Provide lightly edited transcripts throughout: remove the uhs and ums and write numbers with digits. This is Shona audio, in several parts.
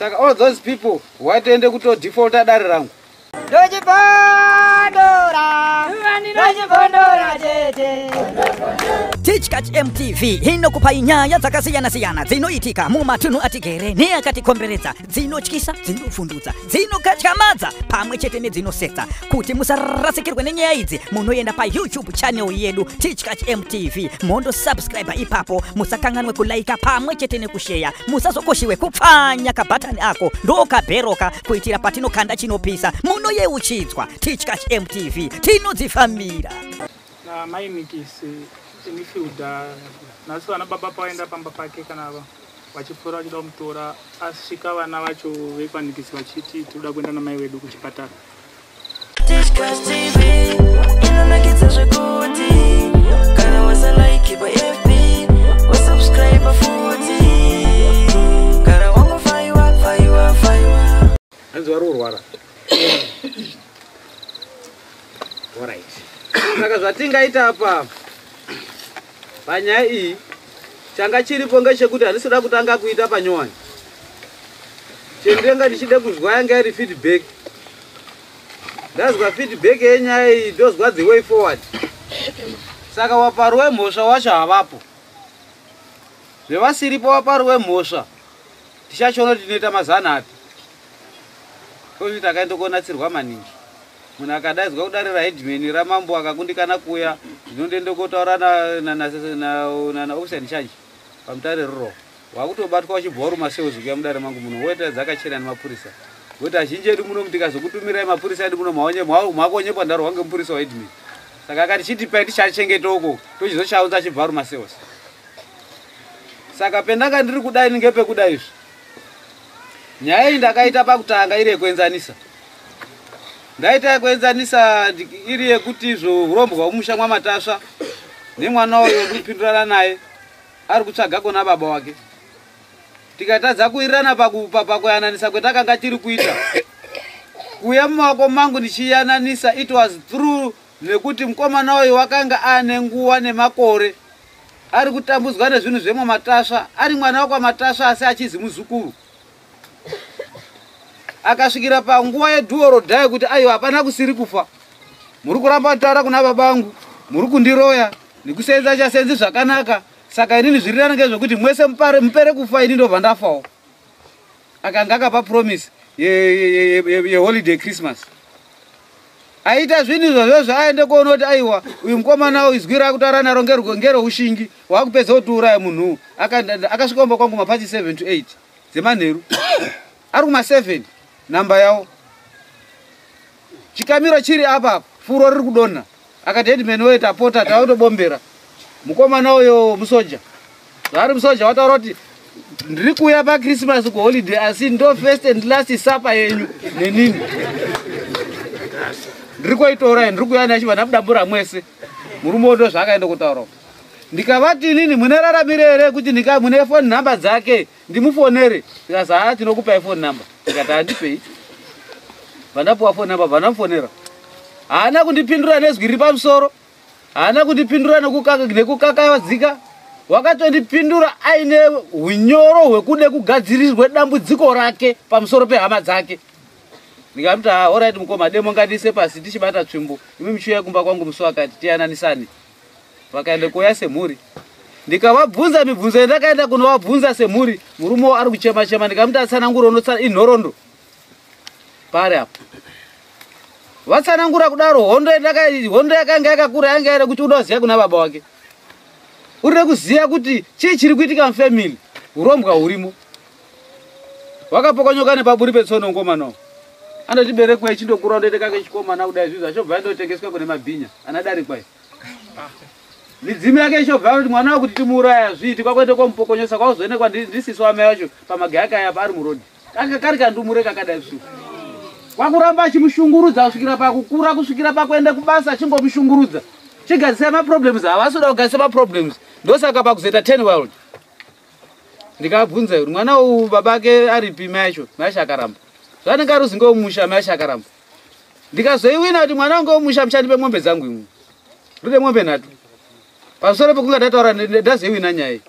Saka all those people watoende kutodefaulta dare rangu. Ndochibondora, ndochibondora chete. Tichkach MTV inokupai nyaya dzakasiyana-siyana dzinoitika mumatunhu atigere neakatikomberedza, dzinotyisa, dzinovhundutsa, dzinokatyamadza pamwe chete nedzinosetsa. Kuti musarasikirwe nenyaya idzi, munoenda paYouTube channel yedu Tichkach MTV, mondosubscribe ipapo. Musakanganwe kulaika pamwe chete nekusheya. Musazokoshiwe kupfanya kabhatani ako ndokabheroka, kuitira patinokanda chinopisa munoyeuchidzwa. Tichkach MTV, tinodzifambira. Na mai Mikisi inifilda nhasi vana baba pavaenda pamba pake kana vachipfuura vachida kumutora, asvika vana vacho vekwanikisi vachiti tinoda kuenda namai vedu kuchipatara. Tichkach TV inonakidza zvekuti kana wasalike paFB, wasubscribe futi, kana wangofaiwa faiwa faiwa. Hanzi vari kurwara. Alright. Saka zvatingaita apa panyaya iyi, changa chiripo ngechekuti handisi kuda kutanga kuita panyowani. Chendinga ndichide kuzwa yanga iri feedback. Ndazwa feedback yenyaya iyi, ndozwa the way forward. Saka wapari wemhosva wacho havapo, zvevasiripo wapari wemhosva tichachiona kuti tinoita mazana api. Kozi takaenda konatsirwa maningi. Munhu akadaidzwa kudare raheadman ramambo akakundikana kuuya, ndinondoenda kotaura naofficer in charge paMutare Rural. Wakutobatwa uchibva uri masales kuuya mudare mangu muno, woita dzakachena nemapurisa, ngokuti azhinji edu muno tikazokutumirai mapurisa edu muno makonyepa ndarwa ngemupurisa waheadman. Saka akati chitipai tichachengeta uko, tochizochaunza achibva uri masales. Saka pendanga ndiri kudai ngepekudai izvi, nyaya iyi ndakaita pakutanga iri yekuenzanisa. Ndaita yekuenzanisa iri yekuti izvo urombwa hwemusha mwaMatasva nemwana uyo ndikupindurana naye ari kutsvaga kona baba wake. Tikatadza kuwirirana pakuyananisa kwetakanga tiri kuita, kuuya mumaoko mangu ndichiyananisa, it was through nekuti mukomana uyu wakanga ane nguva nemakore ari kutambudzwa nezvinhu zvemwamatasva, ari mwana wekwaMatasva asi achizi muzukuru. Akasvikira panguva yeduo rodhai kuti aiwa, hapana kusiri kufa, muri kuramba kutaura kuna baba vangu, muri kundiroya nekusenza chasenzi zvakanaka. Saka inini zviri nani ngezvekuti mwese mupere kufa, ini ndobva ndafawo. Akanga akapa promise yeholiday Christmas. Aita zvinhu izvozvo, aende kuona kuti aiwa, uyu mukomana izwi rakutaura naro ngereushingi, wakupedza kutiuraya munhu. Akasvika kumba kwangu mapasi 7 to 8 dzemanheru, ari kuma7 namba yawo, chikamiro chiri apa, furo riri kudonha. Akati, "Headman weye, tapota, tautobombera mukomana uyo musoja." Zvaari musoja, wataura kuti ndiri kuuya paChristmas kuholiday, asi ndo first and last supper yenyu nenini. Ndiri koitora, ndiri kuuya nachibva ndamudambura mwese. Murume ndo zvaakaenda kutaura. Ndikavati, "Inini mune raramire here kuti mune phone number dzake ndimufonere?" Ndikazi, "Haa, tinokupai phone number." Ndikati, "Handipei." Vandapuwa phone number, vandamufonera, haana kundipindura nezwi riri pamusoro, haana kundipindura nekukakavadzika. Wakatondipindura aine unyoro hwekude kugadzirirwe dambudziko rake pamusoro pehama dzake. Ndikamuti, "Ha, alright mukoma, demo ngatiise pasi, tichibata tsvimbo, imi muchiuya kumba kwangu musi wakati tiyananisane." Vakaenda kuuya semhuri, ndikavabvunza mibvunzo yandakaenda kunovabvunza semhuri. Murume ari kuchema chema, ndikamuti atsanangura, unotsa inhorondo pari apo. Vatsanangura kudaro, hondo yakanga yakakura yanga iri kuti uda kuziva kuna baba wake, uride kuziva kuti chii chiri kuitika mufamily, urombwa hurimo. Wakapokonyoka nepaburi petsono ngomano, andoti berekwe chindokura, ndoite kake chikomana kudai, zvinhu zvachobva ndotengeswa kune mabhinya anadarikwa. Midzimu yake ichobva kuti mwana wakuti timuuraya zviiti, kwakuende komupokonyosa, kwakuzoonekwa ndisisi wamai wacho pamagaya aya ari murodhi, kanga kari kandumure kakadai su. Kwakuramba achimushungurudza kusvikira pakukura, kusvikira pakuenda kubasa achingomushungurudza. Chigadzisai maproblems, havasi kuda kugadzisa maproblems. Ndosaka pakuzoita 10 world. Ndikabvunza kuti mwana uyu baba ake aripi, mai acho, mai acho akaramba zvaanenge ari uzinge wemusha, mai acho akaramba. Ndikazoiwina kuti mwana wangu wemusha, muchandipe mombe dzangu imwe, ndode mombe 3 pamusoro pekunga ndataura. Ndazoiwina nyaya iyi,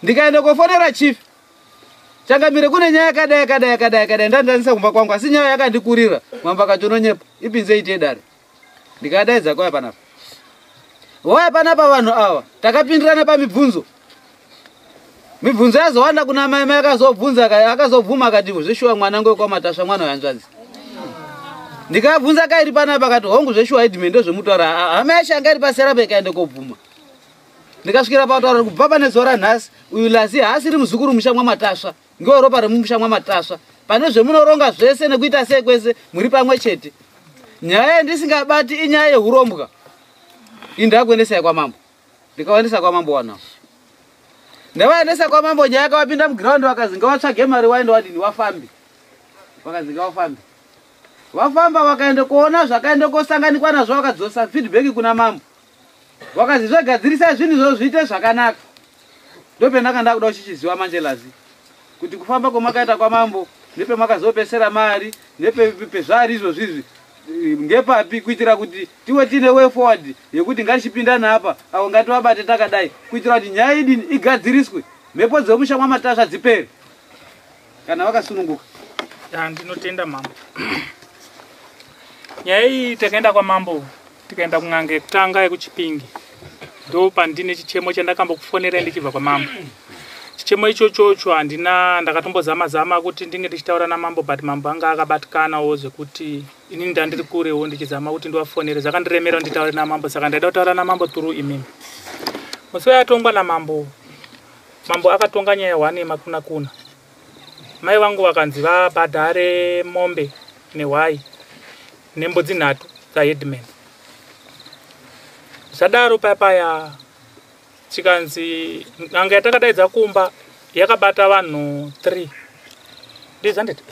ndikaenda kofonera chief. Changamire, kune nyaya yakadai yakadai yakadai yakadai, ndandanisa kumba kwangu, asi nyaya yakandikurira. Mambo akati unonyepa, ipinze ite dare. Ndikadaidza kwaya panapa. Waya panapa vanhu ava takapindirana pamibvunzo. Mibvunzo yazowanda kuna mai, mai akazobvunza, akazobvuma akati zveshuwa mwana ngwe kwaMatasva mwana wehanzvadzi. Ndikabvunza kairi panapa akati hongu zveshuwa Edmund ndozvemutaura. Hama yacho yanga iri pasera ikaende kobvuma. Ndikasvikira pataura kubva pane zuva ranhasi, uyu Lazi haasiri muzukuru musha mwaMatasva, ngewe ropa remumusha mwaMatasva. Pane zvemunoronga zvese nekuita sei kwese muri pamwe chete. Nyaya yandisingabati inyaya yehurombwa. Indakuendesai kwamambo. Ndikawaendesa kwamambo wanawo. Ndavaendesa kwamambo, nyaya yakavapinda mugiraundi, vakazi ngavatsvage mari waende wadini wafambe. Vakazi ngavafambe. Vafamba vakaenda kuona zvakaenda kosanganikwa nazvo, vakadzosa feedback kuna mambo. Vakazi zvegadzirisai zvinhu izvozvo zviite zvakanaka. Ndopendanga ndakuda kuchichiziva manje Lazi, kuti kufamba kwamakaita kwamambo nepemakazopesera mari nepezvari izvozvo izvi ngepapi, kuitira kuti tiwe tine way forward yekuti ngatichipinda napa avo ngativabate takadai, kuitira kuti nyaya idini igadziriswe, mhepo dzemusha mwaMatasva dzipere kana vakasununguka. Ya, ndinotenda mambo. Nyaya iyi takaenda kwamambo, tikaenda kun'anga yekutanga yekuChipingi. Ndo pandine chichemo chandakambokufonerai ndichibva kwamambo. Chichemo ichochocho handina, ndakatombozama zama kuti ndinge ndichitaura namambo, but mambo anga akabatikanawo zvekuti inini ndandiri kurewo ndichizama kuti ndivafonere, zvakandiremera nditaure namambo. Saka ndaida kutaura namambo through imimi. Musi wayatongwa namambo, mambo akatonga nyaya 1 yemakuna kuna. Mai vangu vakanzi vabhadhare mombe nehwai nembudzi 3 dzaheadman. Zvadaro papaya chikanzi n'anga yatakadaidza kumba yakabata vanhu 3. Ndizanditi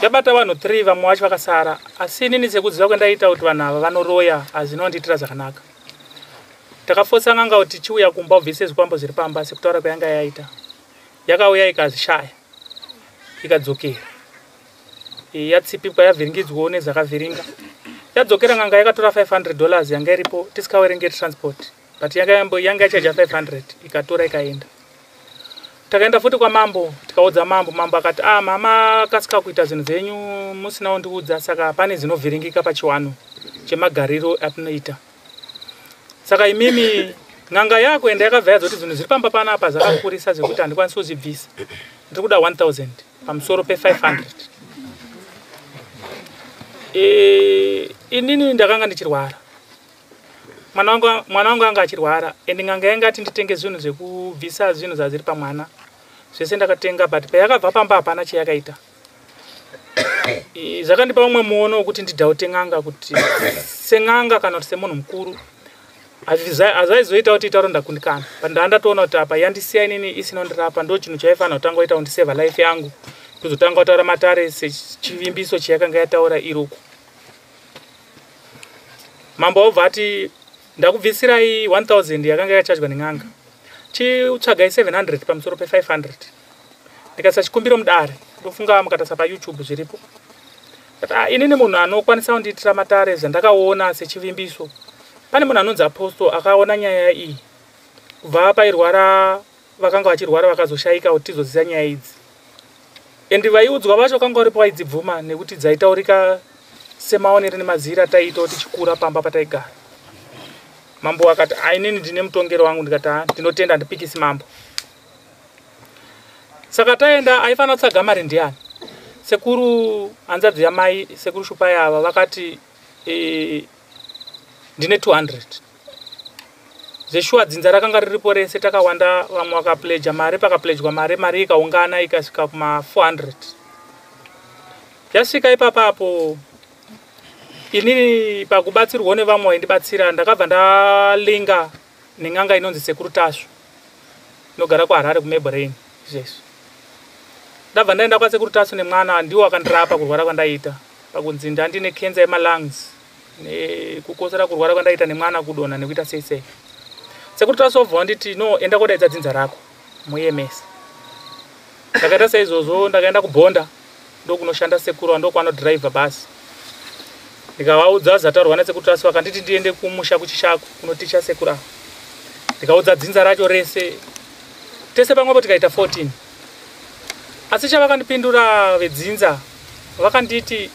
yabata vanhu 3, vamwe vacho vakasara. Asi inini sekuziva kwandaita kuti vanhu ava vanoroya, hazvinondiitira zvakanaka. Takafosa n'anga kuti chiuya kumba ubvise zvikwambo zviri pamba sekutaura kwayanga yaita. Yakauya ikazvishaya, ikadzokera. Yatsipikwa, yavhiringidzwawo nezvakavhiringa. Yadzokera n'anga yakatora $500 yanga iripo, tisikawerenge transport, but yanga yachaja 500, ikatora ikaenda. Takaenda futi kwamambo, tikaudza mambo. Mambo akati ah, mama kasika kuita zvinhu dzenyu musina kundiudza, saka pane zvinovhiringika pachiwano chemagariro atinoita. Saka imimi n'anga yako enda yakabva yadzoti zvinhu zviri pamba panapa zvakakurisa zvekuti handikwanisi kuzvibvisa, ndiri kuda 1000 pamusoro pe500. Inini ndakanga ndichirwara, mwana wangu anga achirwara, and n'anga yanga ati nditenge zvinhu zvekubvisa zvinhu zvazviri pamwana zvese ndakatenga, but payakabva pamba hapana chayakaita. Zvakandipa umwe muono wekuti ndidhaute n'anga, kuti sen'anga kana kuti semunhu mukuru hazvaizoita kuti itauro ndakundikana. But ndaa ndatoona kuti apa yandisiya inini isina kundirapa, ndo chinhu chaifanira kutanga kuita kundisevha life yangu, kuzotanga kutaura matare sechivimbiso chayakanga yataura iruku. Mambo wabva ati ndakubvisirai 1000 yakanga yakachajwa nen'anga, chitsvagai 700 pamusoro pe500. Ndikaisa chikumbiro mudare, ndofunga mukatarisa paYouTube zviripo. But inini munhu anokwanisa kundiitira matare zvandakaona sechivimbiso, pane munhu anonzi Apostle akaona nyaya iyi kubva pairwara vakanga vachirwara vakazoshayika kuti tizoziva nyaya idzi, and vaiudzwa vacho kanga uripo vaidzibvuma nekuti dzaitaurika semaonero nemazira ataiitawo tichikura pamba pataigara. Mambo akati inini ndine mutongero wangu. Ndikati ndinotenda, handipikisi mambo. Saka taenda, aifanira kutsvaga mari ndiani? Sekuru hanzadzi yamai, sekuru Shupai ava vakati ndine 200 zveshuwa. Dzinza rakanga riripo rese, takawanda, vamwe vakapleja mari, pakaplejwa mari, mari ikaungana ikasvika kuma 400. Yasvika ipapapo, inini pakubatsirwawo nevamwe vaindibatsira, ndakabva ndalinga nen'anga inonzi Sekuru Tasvu, inogara kuHarare kuMabelreign. Izvezvi ndabva ndaenda kwaSekuru Tasvu nemwana, ndiwo akandirapa kurwara kwandaita pakunzi ndandine kenza yemalungs nekukosera, kurwara kwandaita nemwana, kudonha nekuita sei sei. Sekuru Tasvu wabva wanditi no, enda kodaidza dzinza rako muemesa. Ndakaita saizvozvo, ndakaenda kuBhonda, ndokunoshanda sekuru, ndokwanodhiraivha basi. Ndikavaudza zvataurwa naSekuru Tasvu, vakanditi ndiende kumusha kuChishako kunoticha sekuru ava. Ndikaudza dzinza racho rese. Tese pamwepo tikaita 14. Asi chavakandipindura vedzinza, vakanditi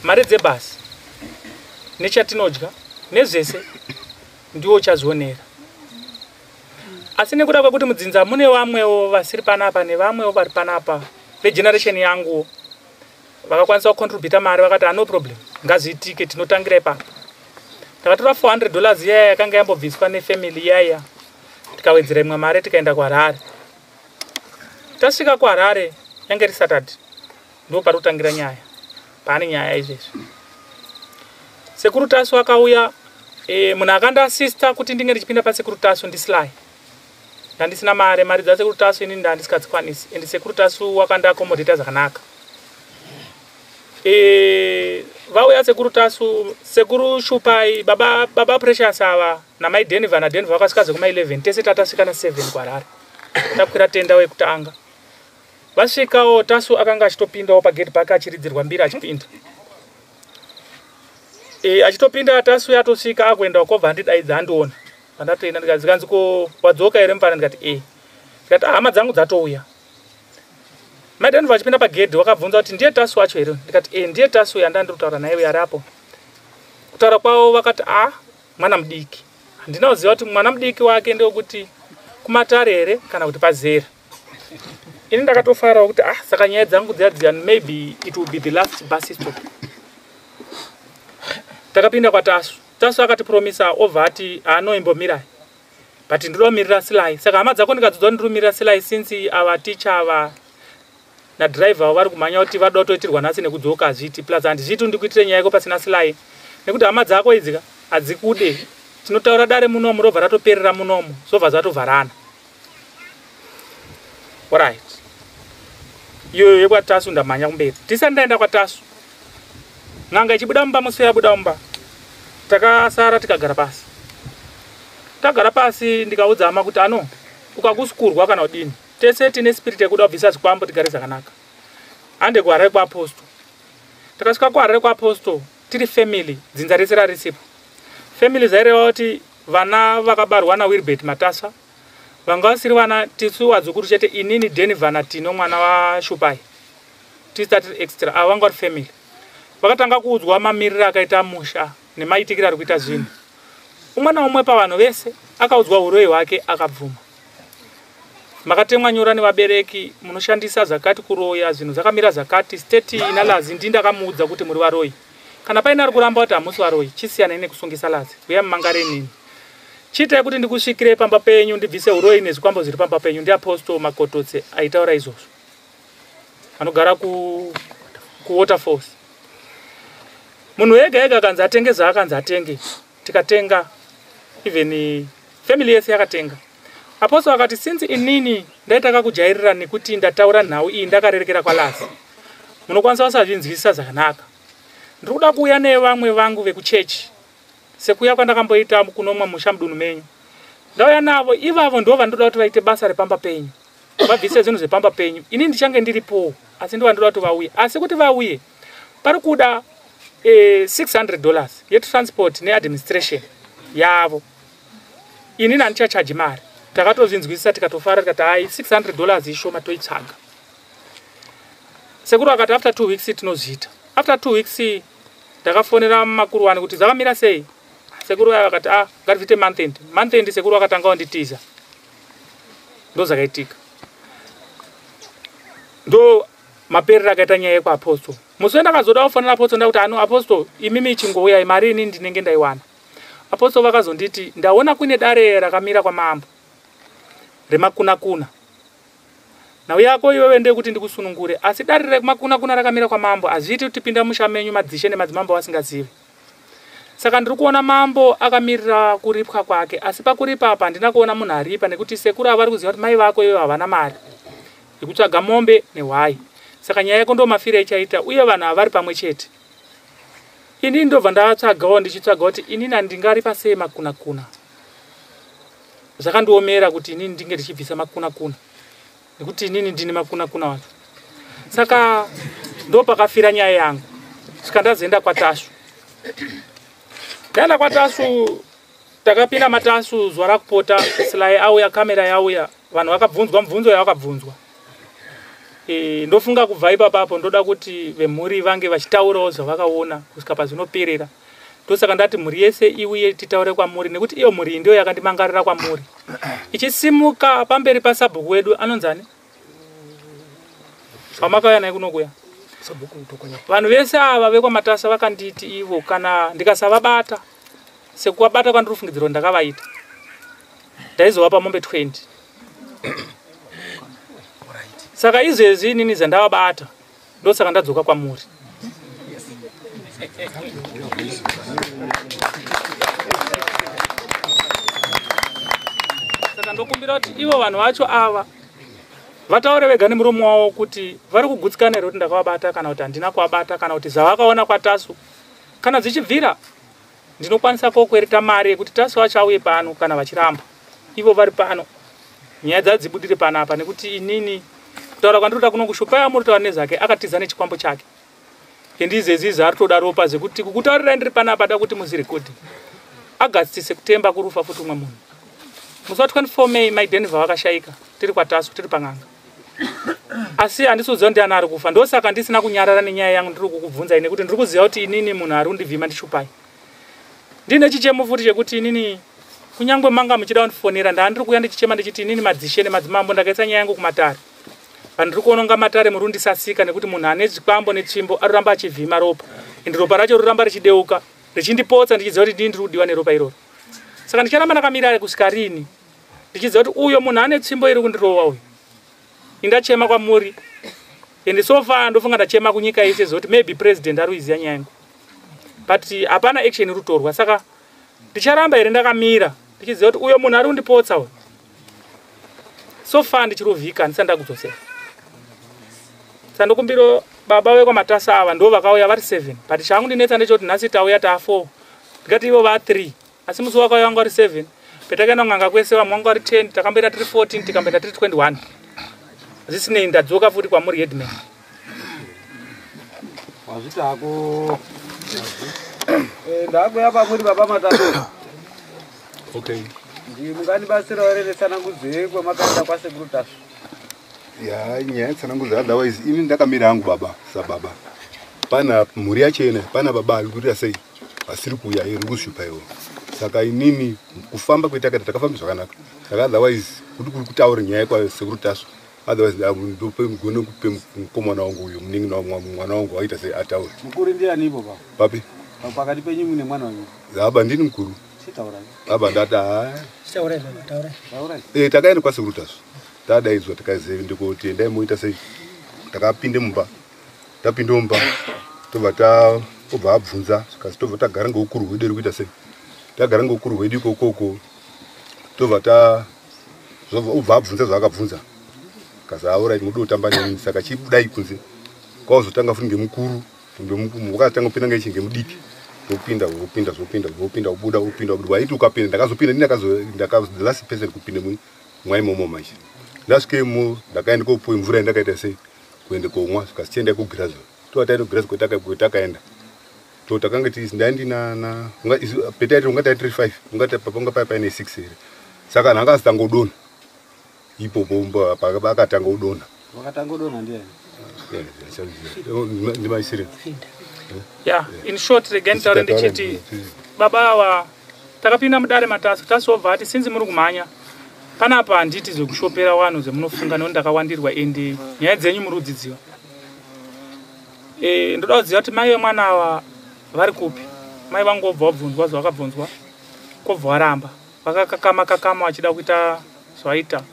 mari dzebhasi nechatinodya nezvese ndiwo uchazvionera. Asi nekuda kwekuti mudzinza mune vamwewo vasiri panapa nevamwewo vari panapa vegeneration yangu vakakwanisa kucontributa mari, vakati ano problem, ngazviitike, tinotangira ipapo. Takatora $400 iyaya yakanga yambobviswa nefamily iyaya, tikawedzera imwe mari, tikaenda kuHarare. Tasvika kuHarare yange iri Saturday, ndo pari kutangira nyaya, pane nyaya izvezvi. Sekuru Tasu akauya, munhu akandiasista kuti ndinge ndichipinda pasekuru Tasu ndiSly. Ndandisina mari, mari dzasekuru Tasu inini ndandisingadzikwanisi, and sekuru Tasu wakandiakomodheta zvakanaka. Vauya sekuru Tasu, sekuru Shupai, baba Precious ava namai Denver naDenver vakasvika zvekuma 11, tese tatasvika na7 kuHarare. Takwira tenda wekutanga. Vasvikawo, Tasu akanga achitopindawo pagate pake achiridzirwa mbiri achipinda. Achitopinda Tasu yatosvika akuenda kwobva andidaidza andiona. Pandatoenda ndikati, ko wadzoka here mufana? Ndikati e. Ndikati hama dzangu dzatouya. Mai Denver vachipinda pagedhi wakabvunza kuti ndiye Tasu wacho here? Ndikati e, ndiye Tasu yandandiri kutaura naye uyo ariapo. Kutaura kwavo vakati a, mwana mudiki. Handina kuziva kuti mwana mudiki wake ndewekuti kumatare here kana kuti pazera. Ini ndakatofarawo kuti ah, saka nyaya dzangu dziya dziya, maybe it will be the last bus stop. Takapinda kwaTasu. Tasu akatipromisa obva ati haanoimbomirai, but ndinomirira Sly. Saka hama dzako ndikadzidza ndinomirira Sly, since ava ticha ava nadhiraivha vari kumhanya kuti vada kutoitirwa nhasi nekudzoka, hazviiti. Plus handizviiti ndikuitire nyaya yako pasina Sly, nekuti hama dzako idzika hadzikude. Tinotaura dare munomu robva ratoperera munomu, zvobva zvatovharana. Alright, iyoyo yekwaTasu ndamhanya kumberi. Tisati ndaenda kwaTasu, n'anga ichibuda mumba, musi yabuda mumba, takasara tikagara pasi. Tagara pasi, ndikaudza hama kuti ano ukakusukurwa kana kudini, tese tine spirit yekuda kubvisa zvikwambo tigare zvakanaka. Hande kuHarare kwaapostle. Takasvika kuHarare kwaapostle tiri family, dzinza rese rarisipo. Family zaireva kuti vana vakabarwa naWilbert Matasva vanga vasiri vana, tisu vadzukuru chete, inini, Denver naTino mwana waShupai, tisi tiri extra. Ava vanga vari family. Vakatanga kuudzwa mamiriro akaita musha nemaitikiro ari kuita zvinhu. Umwe naumwe pavanhu vese akaudzwa uroi hwake, akabvuma. Makatemwa nyora nevabereki, munoshandisa zvakati kuroya, zvinhu zvakamira zvakati. State ina Lazi, ndi ndakamuudza kuti muri varoi. Kana paine ari kuramba kuti hamusi varoi, chisiyanai nekusungisa Lazi, uya mumangare nini. Chiitai kuti ndikusvikirei pamba penyu, ndibvise uroi nezvikwambo zviri pamba penyu. Ndiapostle Makototse aitaura izvozvo, anogara kuWaterfalls. Munhu ega ega akanzi atenge zvaakanzi atenge, tikatenga, even family yese yakatenga. Apostle akati since inini ndaita kakujairira nekuti ndataura nhau iyi ndakarerekera kwaLazi, munokwanisa kusazvinzwisisa zvakanaka. Ndiri kuda kuuya nevamwe vangu vekuchechi, sekuya kwandakamboita kunomwa musha mudunhu menyu. Ndauya navo ivavo, ndo vandoda kuti vaite basa repamba penyu, vabvise zvinhu zvepamba penyu. Ini ndichange ndiripowo, asi ndo vandoda kuti vauye. Asi kuti vauye pari kuda $600 yetransport neadministration yavo. Inini handichachaji mari. Takatozvinzwisisa, tikatofara, tikati hai, $600 ishoma, toitsvaga. Sekuru akati after 2 weeks tinozviita. After 2 weeks ndakafonera makuru wani kuti zvakamira sei. Sekuru vaya vakati ah, ngatizviite month end. Month end sekuru vakatanga wanditiza. Ndo zvakaitika, ndo maperero akaita nyaya yekuapostle. Musi wendakazoda kufonera apostle, ndakuti ano apostle, imimi chingouyai, mari ini ndinenge ndaiwana. Apostle vakazonditi ndaona kuine dare rakamira kwamambo remakunakuna. Nhau yako iwewe ndeyekuti ndikusunungure, asi dare remakunakuna rakamira kwamambo hazviiti kuti tipinda musha menyu madzishe nemadzimambo vasingazivi. Saka ndiri kuona mambo akamirira kuripwa kwake, asi pakuripa apa handina kuona munhu aripa, nekuti sekuru ava vari kuziva kuti mai vako iwe havana mari yekutsvaga mombe nehwai. Saka nyaya yako ndo mafiro ichaita, uye vanhu ava vari pamwe chete. Inini ndobva ndatsvagawo, ndichitsvaga kuti inini handingaripa sei makunakuna. Zvakandiomera kuti inini ndinge ndichibvisa makunakuna, nekuti inini ndini makunakuna wacho. Saka ndo pakafira nyaya yangu. Svika ndazoenda kwaTasvu. Ndaenda kwaTasvu, takapinda maTasvu zuva rakupota. Sly auya, kamera yauya. Vanhu vakabvunzwa mubvunzo yavakabvunzwa. Ndofunga kubva ipapapo ndoda kuti vemhuri vange vachitaurawo zvavakaona kusvika pazvinoperera. Ndosaka ndati mhuri yese iuye titaure kwamuri, nekuti iyo mhuri iyi ndiyo yakandimangarira kwamuri. Ichisimuka pamberi pasabhuku wedu anonzani? Pamakauya naye kunokuya. Vanhu vese ava vekwaMatasa vakanditi ivo kana ndikasavabata sekuvabata kwandiri kufungidzirwa ndakavaita, ndaizovapa mombe 20. Saka izvezvi inini zvandavabata, ndosaka ndadzoka kwamuri. Saka ndokumbira kuti ivo vanhu vacho ava vataure vega nemuromo wavo kuti vari kugutsikana here kuti ndakavabata kana kuti handina kuvabata, kana kuti zvavakaona kwaTasu. Kana zvichibvira ndinokwanisa kokwereta mari yekuti Tasu vacho auye pano, kana vachiramba ivo vari pano nyaya dzadzibudire panapa, nekuti inini kutaura kwandinoda kuno kushupa muri kutaura nezvake akatiza nechikwambo chake. Endizezi zvaari toda ropa zvekuti kukutaurirai ndiri panapa da kuti muzirekodhi. Agastise kutemba kurufa futi umwe munhu. Musi wa 24 May Mai Denver vakashaika tiri kwaTasu tiri pan'anga. Asi handisi kuziva ndiani ari kufa, ndosaka ndisina kunyarara nenyaya yangu ndiri kukubvunzai, nekuti ndiri kuziva kuti inini munhu ari kundivhima ndishupai. Ndine chichemo futi chekuti inini kunyangwe manga muchida kundifonera ndandiri kuuya ndichichema ndichiti inini madzishe nemadzimambo ndakaisa nyaya yangu kumatare. Vanhu ndiri kuona kunga matare muri kundisasika nekuti munhu ane zvikwambo netsvimbo aroramba achivhima ropa. Ende ropa racho roramba richideuka richindipotsa ndichiziva kuti ndini ndiri kudiwa neropa iroro. Saka ndicharamba ndakamira kusvika rini ndichiziva kuti uyo munhu ane tsvimbo iri kundirova uyu. Indachema kwamuri. Ende so far ndofunga ndachema kunyika yese zoti maybe president ari kuiziva nyaya yangu. But hapana action iri kutorwa. Saka ndicharamba here ndakamira ndichiziva kuti uyo munhu ari kundipotsa uyu. So far ndichirovhika ndisati ndakudzosera. Saka ndokumbira baba vekwaMatasa ava ndo vakauya vari 7, but changu ndinetsa ndechekuti nhasi tauya taa 4, ndikati ivo va 3, asi musi wakauya vanga vari 7. Petakaenda kun'anga kwese vamwe vanga vari 10, takamboenda tiri 14, tikamboenda tiri 21. Zvisinei ndadzoka futi kwamuri headman. Wazvita hako. Ndakuya pamuri baba Matasa. Okay. Mungandibatsirawo here netsanangudzo yekwamakaenda kwaSekuru Tasvu? Ya, nyaya yetsanangudzo otherwise ini ndakamira hangu baba sababa. Pana mhuri yacho ina, pana baba ari kuita sei asiri kuuya iri kushupa iwo. Saka inini kufamba kwetakaita takafamba zvakanaka. Saka otherwise kuti kuri kutaura nyaya kwaSekuru Tasvu, otherwise ndope mugone kupe mukomana wangu uyu munin'ina wangu mwana wangu waita sei ataure. Mukuru ndiani ipo baba? Papi? Pakati penyu mune mwana wangu. Baba ndini mukuru. Chitaurai. Baba ndati haa. Chitaurai baba, taurai. Taurai. Takaenda kwaSekuru Tasvu. Tadaidzwa tikaziva ndikuti endai moita sei. Takapinde mumba. Tapinda mumba tobva tobva abvunza zvikanzi tobva tagara ngeukuru hwedu iri kuita sei. Tagara ngeukuru hwedu ikokoko tobva ta ubva abvunza zvaakabvunza. Kazi alright munoda kutamba neni saka chibudai kunze. Kwazotanga futi ngemukuru, wakatanga kupinda ngechi ngemudiki. Wopinda, wopinda, wopinda, wopinda, ubuda, upinda, ubuda. Waiti ukapinda ndakazopinda ndini ndakazo the last person kupinda mwaimomo manje. Ndasvikemo ndakaenda kopuwa mvura yandakaita sei kuenda komwa zvikanzi chiendai kugirazi. Tobva taenda kugirazi kwetakaenda. To takanga tiri ndaindi na petaiti unga tiri 5 unga panga pai paine 6 here. Saka anhu anga asitangodonha. Ipopo akatanga kudonha. Wakatanga kudonha ndiani? Ndimaisire. Yeah, in short regai nditaure ndichiti baba ava takapinda mudare maTasu, Tasu obva ati sinzi muri kumhanya panapa handiti zvekushopera vanhu zvemunofunga nekuti ndakawandirwa ende nyaya dzenyu muri kudzidziva. Ndoda kuziva kuti mai vemwana ava vari kupi. Mai vangu vobva vabvunzwa zvavakabvunzwa kobva varamba vakakakama kakama vachida kuita zvaita.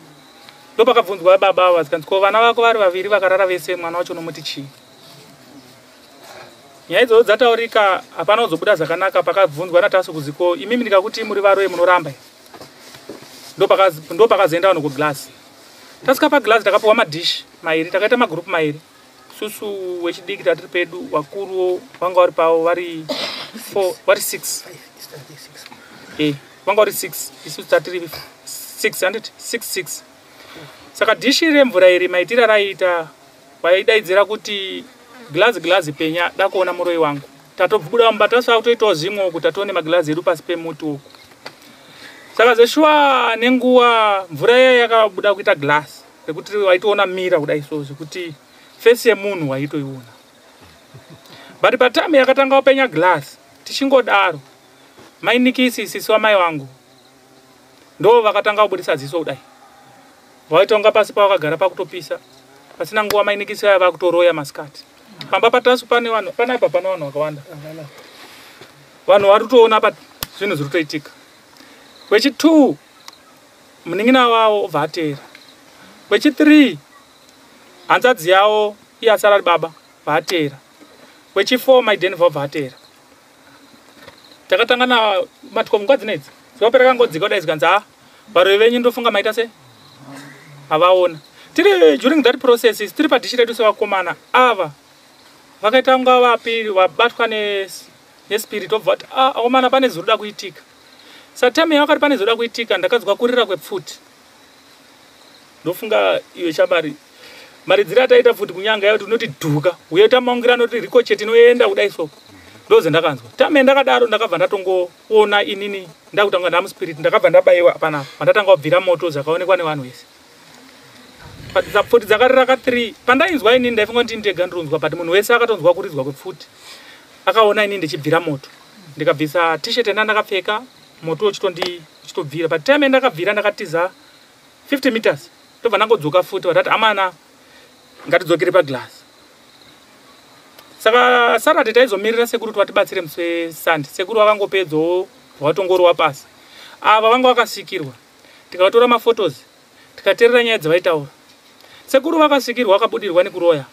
Ndopakabvunzwa baba ava zikanzi ko vana vako vari vaviri vakarara vese mwana wacho unomuti chii? Nyaya idzodzo dzataurika hapana kuzobuda zvakanaka. Pakabvunzwa naTasu kuzi ko imimi ndikakuti muri varoyi munoramba here? Ndopakazoenda vanhu kuglass. Tasvika paglass takapiwa madhishi mairi, takaita magurupu mairi. Susu wechidiki tatiri pedu, vakuru vanga vari pavo vari 4, vari 6. Vanga vari 6, isusu tatiri 6, handiti 6 6. Saka dhishi remvura iri maitiro raiita vaidaidzira kuti glazi glazi penya da kuona muroyi wangu. Tatobuda mumba tasvika kutoitawo zvimwe uku tatoone maglazi edu pasi pemuti uku. Saka zveshuwa nenguva mvura iya yakabuda kuita glass rekuti waitoona mira kudai so zvekuti fesi yemunhu waitoiona. But patime yakatanga kupenya glass tichingodaro mainikisi sisi wamai vangu ndo vakatanga kubudisa ziso kudai. Vaitonga pasi pavakagara pakutopisa. Pasina nguva mainikisi vaya vakutoroya masikati. Pamba patasu pane vanhu, panapa pane vanhu vakawanda. Vanhu vari kutoona pa zvinhu zviri kutoitika. Wechi2 munin'ina wavo obva ateera. Wechi3 hanzvadzi yavo iye asara ari baba bva ateera. Wechi4 mai Denver obva ateera. Takatanga na matiko nguva dzinedzi. Zuva rakangodzika kudai zikanzi ha varoyi venyu ndofunga maita sei? Havaona. Tiri during that process tiri padhishi redu sevakomana ava vakaita kunga vapi vabatwa nespirit obva vati ah akomana pane zviri kuda kuitika. Satime yakati pane zviri kuda kuitika ndakanzwa kurira kwepfuti. Ndofunga iwe shamari maridziro ataita pfuti kunyanga yakuti unoti dhuka uye tamaungira anoti ricochet inoenda kudai so ndozvendakanzwa. Time ndakadaro ndakabva ndatongoona inini ndakutanga ndamuspirit ndakabva ndabayiwa panapa pandatanga kubvira moto zvakaonekwa nevanhu vese. Pfuti dzakarira ka 3 pandainzwa inini ndaifunga kuti ndega ndironzwa but munhu wese akatonzwa kuridzwa kwepfuti akaona inini ndichibvira moto ndikabvisa t-shirt yanda ndakapfeka moto uchitobvira but time yandakabvira ndakatiza 50 meters ndobva ndangodzoka futi vatati amana ngatidzokere paglass. Saka Saturday taizomirira sekuru kuti vatibatsire musi weSunday. Sekuru vakangopedzawo vatongorowa pasi. Ava vanga vakasvikirwa tikatora maphotos tikateerera nyaya dzavaitaura. Sekuru vakasvikirwa vakabudirwa nekuroya.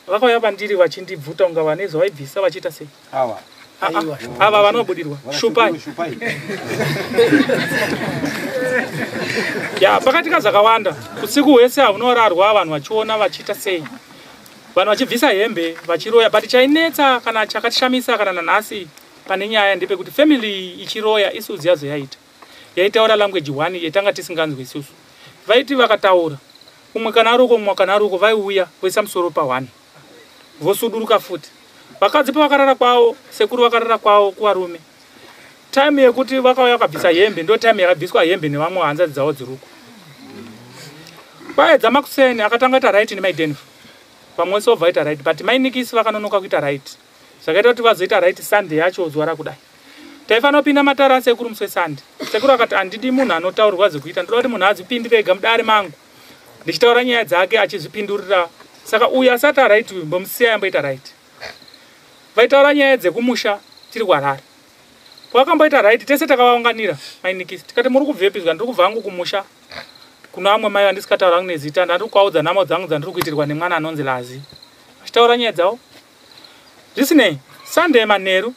Vakauya pandiri vachindibvuta kunga vane zvavaibvisa vachiita sei. Ava. Ava vanobudirwa. Shupai. Ya pakatika zvakawanda. Usiku hwese haunorarwa vanhu vachiona vachiita sei. Vanhu vachibvisa hembe vachiroya but chainetsa kana chakatishamisa kana nanhasi pane nyaya ndepekuti family ichiroya isuzu yazo yaita. Yaitaura language 1 yetanga tisinganzwi isusu. Vaiti vakataura umwe kana ari uko umwe kana ari uko vaiuya voisa musoro pa1 vosuduruka futi. Vakadzi pavakarara kwavo sekuru vakarara kwavo kuvarume. Time yekuti vakauya vakabvisa hembe ndo time yakabviswa hembe nevamwe hanzvadzi dzavo dziruko. Kwaedza makuseni akatanga kuita right nemai Denver. Vamwe vese vobva vaita right but mai Nikisi vakanonoka kuita right. Zvakaita kuti vazoita right Sunday yacho zuva rakudai. Taifanira kupinda matare asekuru musi weSunday. Sekuru akati handidi munhu anotaurirwa zvekuita ndoda kuti munhu azvipindire ega mudare mangu. Ndichitaura nyaya dzake achizvipindurira. Saka uyu asati aright uyu mbomusiya amboita right. Vaitaura nyaya dzekumusha tiri kuHarare. Pavakamboita right tese takavaunganira mai Nikisi tikati muri kubvepi zva ndiri kubva hangu kumusha kuna vamwe mai vandisikataura hangu nezita ndandiri kuvaudza nhamo dzangu dzandiri kuitirwa nemwana anonzi Lazi. Vachitaura nyaya dzavo. Zvisinei, Sunday manheru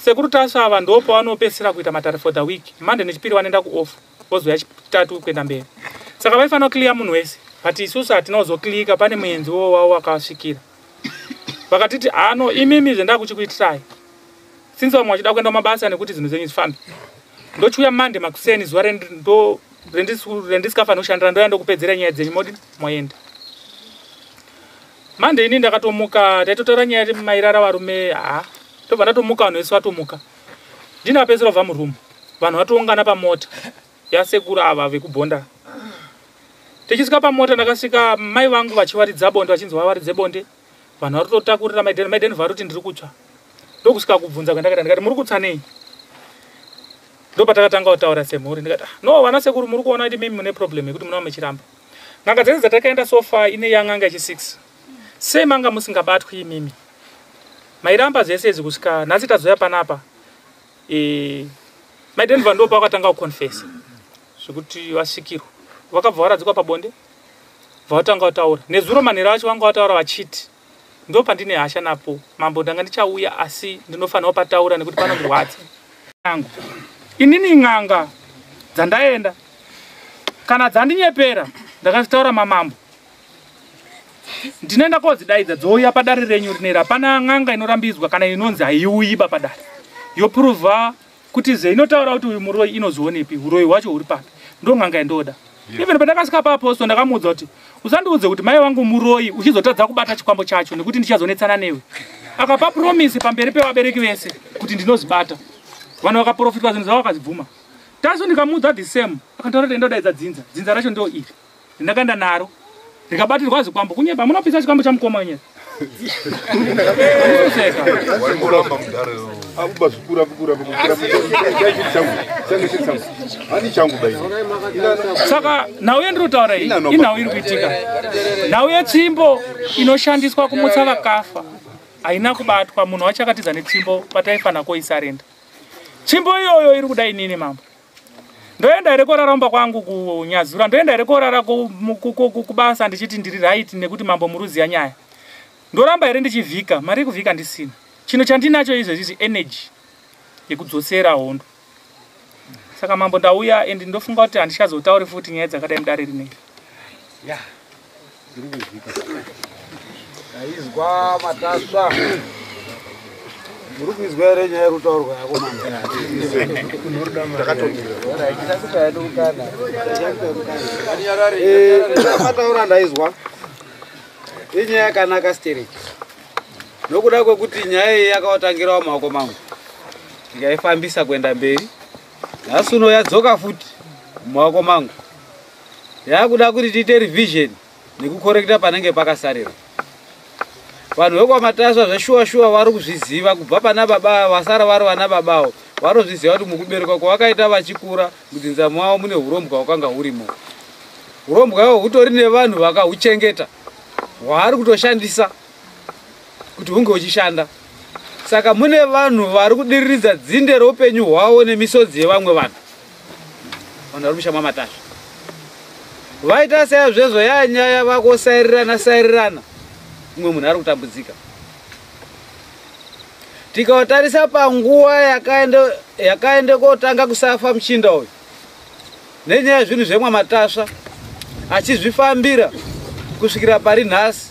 sekuru Tasva ava ndo pavanopedzisira kuita matare for the week. Monday nechipiri vanoenda kuoff vozouya chitatu kuenda mberi. Saka vaifanira kuclear munhu wese but isusu hatina kuzoclearika pane muenzi wavo wakasvikira. Vakatiti ano imimi zvendakuchikuitirai. Since vamwe vachida kuenda kumabasa nekuti zvinhu zvenyu zvifambe. Ndochiuya Monday makuseni zuva rendisikafaniri kushandira ndoya ndokupedzera nyaya dzenyu modi moenda. Monday ini ndakatomuka taitotaura nyaya mairara varume ha tobva ndatomuka vanhu vese vatomuka. Ndini apedzisira kubva murumu vanhu vatoungana pamota yasekuru ava vekubhonda. Tichisvika pamota ndakasvika mai vangu vachiwaridza bonde vachinzi vawaridze bonde. Vanhu vari kutotakurira mai Denver, mai Denver vari kuti ndiri kutsva. Ndokusvika kubvunza kwandakaita ndikati muri kutsva nei? Ndopatakatanga kutaura semhuri ndikati no vana sekuru muri kuona kuti mimi mune problem yekuti munova muchiramba. N'anga dzese dzatakaenda so far ine yan'anga yechi6. Sei manga musingabatwi imimi? Mairamba zvese izvi kusvika nhasi tazoya panapa. Mai Denver ndo pavakatanga kuconfessa zvekuti vasvikirwa. Vakabva varadzikwa pabonde vatanga kutaura. Nezuro manheru acho vanga vataura vachiti ndo pandine hasha napo mambo ndanga ndichauya asi ndinofanira kupataura nekuti panondirwadza. Angu inini n'anga dzandaenda kana dzandinyepera ndakazvitaura mamambo ndinoenda kodzidaidza dzouya padare renyu rineri. Hapana n'anga inorambidzwa kana inonzi haiuyi ba padare yopruvha kuti zveinotaura kuti uyu muroyi inozionepi uroyi hwacho huri papi ndo n'anga yandoda. Even pandakasvika paaposto ndakamuudza kuti usandiudze kuti mai vangu muroyi uchizotadza kubata chikwambo chacho nekuti ndichazonetsana newe. Akapa promise pamberi pevabereki vese kuti ndinozvibata. Vanhu vakaprofitwa zvinhu zvavo vakazvibvuma. Taso ndikamuudza the same, akantaura kuti endodaidza dzinza. Dzinza racho ndo iri rindakaenda naro rikabatirwa zvikwambo. Kunyepa, munopisa chikwambo chamukoma wenyaya. Waikuramba mudhara akuba zvikura kukura kukura changu changu changu hani changu bai. Saka nhau yendiri kutaura iyi inhau iri kuitika. Nhau yetsvimbo inoshandiswa kumutsa vakafa haina kubatwa. Munhu wacho akatiza netsvimbo pataifana koisarenda. Tsvimbo iyoyo iri kuda inini mambo. Ndoenda here korara kumba kwangu kuNyazura? Ndoenda here korara kubasa ndichiti ndiri right nekuti mambo muruziya nyaya? Ndoramba here ndichivhika? Mari yekuvhika ndisina. Chinhu chandinacho izvezvi energy yekudzosera hondo. Saka mambo ndauya and ndofunga kuti handichazotauri futi nyaya dzakadai mudare rineri. Ya, ndiri kuvhika. Aizwa Matasva. Muri kuizwa here nyaya iri kutaurwa yako mambo? Mataura ndaizwa. Inyaya yakanaka stereki. Nokuda kwekuti nyaya iyi yakaotangirawo mumaoko mangu. Ndikaifambisa kuenda mberi. Nhasi uno yadzoka futi mumaoko mangu. Yakuda kuti tiite revision nekukorekta panenge pakasarira. Vanhu vekwaMatasva zveshuwa shuwa vari kuzviziva kubva pana baba vasara vari vana babawo. Vanozviziva kuti mukuberekwa kwavakaita vachikura mudzinza mavo mune hurombwa hwakanga hurimo. Hurombwa ihwo hutori nevanhu vakahuchengeta hwaari kutoshandisa kuti hunge huchishanda. Saka mune vanhu vari kudiriridza dzinde reupenyu hwavo nemisodzi yevamwe vanhu. Vanhu vari musha mwaMatasva. Vaita seizvezvo yanyaya vakosairirana sairirana. Umwe munhu ari kutambudzika. Tikatarisa panguva yakaende kotanga kusafa muchinda uyu nenyaya yezvinhu zvemwaMatasva achizvifambira kusvikira pari nhasi,